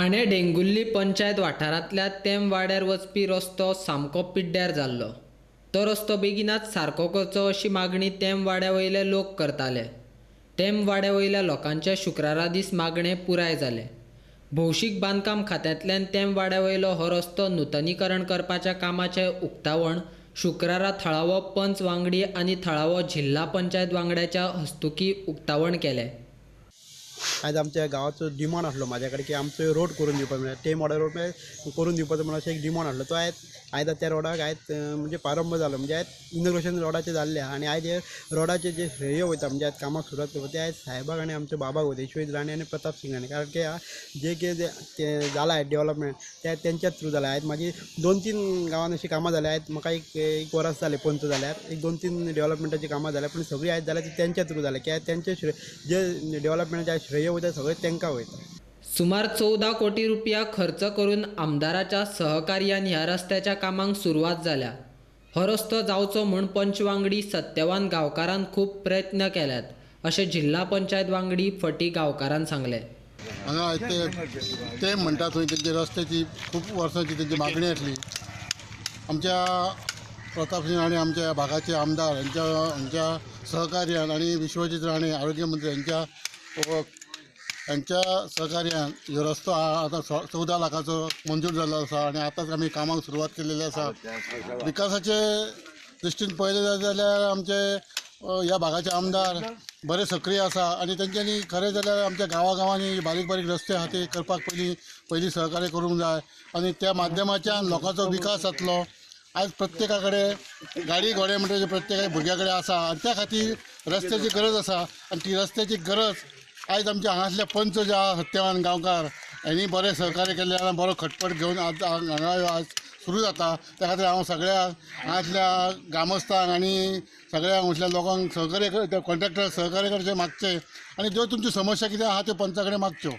ठाणे डेंगुल्ली पंचायत वाठारांतल्या तेम वाड्यार वचपी रस्तो सामको पिड्ड्यार जाल्लो. तो रस्तो बेगिनाच सारको करचो अशी मागणी तेम वाड्या वयले लोक करताले. तेम वाड्या वयल्या लोकांचे शुक्रारा दीस मागणे पुराय जाले. भौशीक बांदकाम खात्यांतल्यान तेम वाड्या वयलो हो रस्तो नुतनीकरण करपाच्या कामाचें उक्तावण शुक्रारा थळावो पंच वांगडी आनी थळावो जिल्हा पंचायत वांगड्याच्या हस्तुकी उक्तावण केलें. आयज आमच्या गांवाचो डिमांड आसलो म्हाज्या कडेन की आमचो रोड करून दिवपाक म्हळ्यार ते मॉडल रोड करून दिवपाचो म्हणून अशें एक डिमांड आसलो. तो आयज आयज त्या रोडाक आयज म्हणजे प्रारंभ जालो, म्हणजे आयज इनॉग्रेशन रोडाचें जाल्लें आनी आयज हे रोडाचें जे श्रेय वयता म्हणजे आयज कामाक सुरवात करता ते आयज साहेबाक आनी आमच्या बाबाक वयता, ईश्वरीत राणे आनी प्रताप सिंग राणे. कारण की जे कितें जालां डेवलपमेंट ते तेंच्या थ्रू जालां. आयज म्हाजी 2-3 गांवांत अशीं कामां जाल्यां. आयज म्हाका एक वरस जालें पंच जाल्यार एक 2-3 डेवलपमेंटाचीं कामां जाल्यां, पूण सगळीं आयज जाल्यार ती तेंच्या थ्रू जालें. की आयज तेंचे श्रेय जे डेवलपमेंटाचें श्रेय वयता सगळें तेंकां वयता. सुमार 14 कोटी रुपया खर्च करून आमदाराच्या सहकार्यान ह्या रस्त्याच्या कामांक सुरवात जाल्या. हो रस्तो जावचो म्हूण पंच वांगडी सत्यवान गांवकारान खूब प्रयत्न केल्यात अशें जिल्हा पंचायत वांगडी फटी गांवकारान सांगलें. हांगा ते म्हणटा थंय तेंचे रस्त्याची खूब वर्सांची तेंची मागणी आसली. आमच्या प्रताप सिंग राणे आमच्या भागाचे आमदार हांच्या सहकार्यान आनी विश्वजीत राणे आरोग्य मंत्री हांच्या सहकार्यान ह्यो रस्तो आतां 14 लाखाचो मंजूर जाल्लो आसा आनी आतांच आमी कामाक सुरवात केलेली आसा. विकासाचे दृश्टीन पळयलें जाल्यार आमचे ह्या भागाचे आमदार बरे सक्रीय आसा आनी तेंच्यांनी खरें जाल्यार आमच्या गांवागांवांनी बारीक बारीक रस्ते आहा ते करपाक पयलीं सहकार्य करूंक जाय आनी त्या माध्यमाच्यान लोकांचो विकास जातलो. आज प्रत्येका कडेन गाडी घोडे म्हणटा प्रत्येका भुरग्या कडेन आसा आनी त्या खातीर रस्त्याची गरज आसा आनी ती रस्त्याची गरज आयज आमच्या हांगासले पंच जे आहा सत्यवान गांवकार हांणी बरें सहकार्य केल्लें आनी बरो खटपट घेवन आज हांगा आज सुरू जाता. त्या खातीर हांव सगळ्या हांगासल्या ग्रामस्थांक आनी सगळ्या हांगासल्या लोकांक सहकार्य कॉन्ट्रॅक्टर सहकार्य करचें मागचें आनी ज्यो तुमच्यो समस्या कितें आहा त्यो पंचा कडेन मागच्यो.